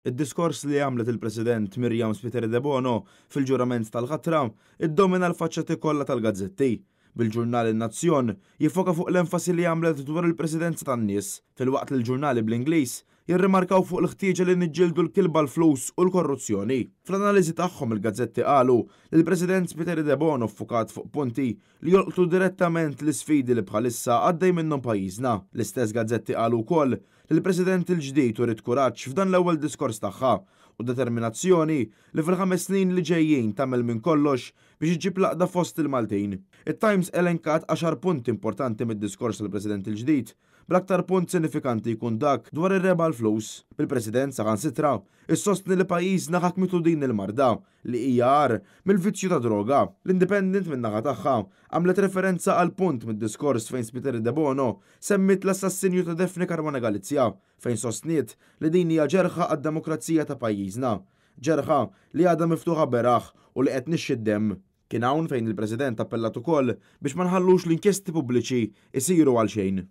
Id-diskors li għamlet il-President Myriam Spiteri Debono fil-ġurament tal-ħatra iddomina l-faċċati kollha tal-gazzetti, bil-ġurnal In-Nazzjon jiffoka fuq l-enfasi li għamlet dwar il-presidenza tan-nies, filwaqt li l-ġurnali bl-Ingliż jirrimarkaw fuq il-ħtieġa li niġġieldu l-kilba l-flus u l-korruzzjoni. Fl-analiżi tagħhom il-gazzetti qalu li l-President Spiteri Debono ffukat fuq punti li jolqtu direttament l-isfidi li bħalissa għaddej minnhom pajjiżna. L-istess gazzetti qalu wkoll li l-President il-ġdid uriet kuraġġ f'dan l-ewwel diskors tagħha u determinazzjoni li fil-5 snin li ġejjin tagħmel minn kollox biex iġġib l-għaqda fost il-Maltin. It-Times elenkat 10 punti importanti mid-diskors tal-President il-ġdid, bl-aktar punt sinifikanti jkun dak dwar ir-rebgħa l-flus. Bil-President saħansitra issostni li pajjiżna ħakmitu din il-marda li hija agħar mill-vizzju ta' droga. L-Independent min-naħa tagħha għamlet referenza għal punt mid-diskors fejn Spiteri Debono semmiet l-assassinju ta' Daphne Caruana Galizia fejn sostniet li din hija ġerħa għad-demokrazija ta' pajjiżna. Ġerħa li għadha miftuħa beraħ u li qed tnixxi d-demm. Kien hawn fejn il-President appellat ukoll biex ma nħallux l-inkjesti pubbliċi jsiru għal xejn.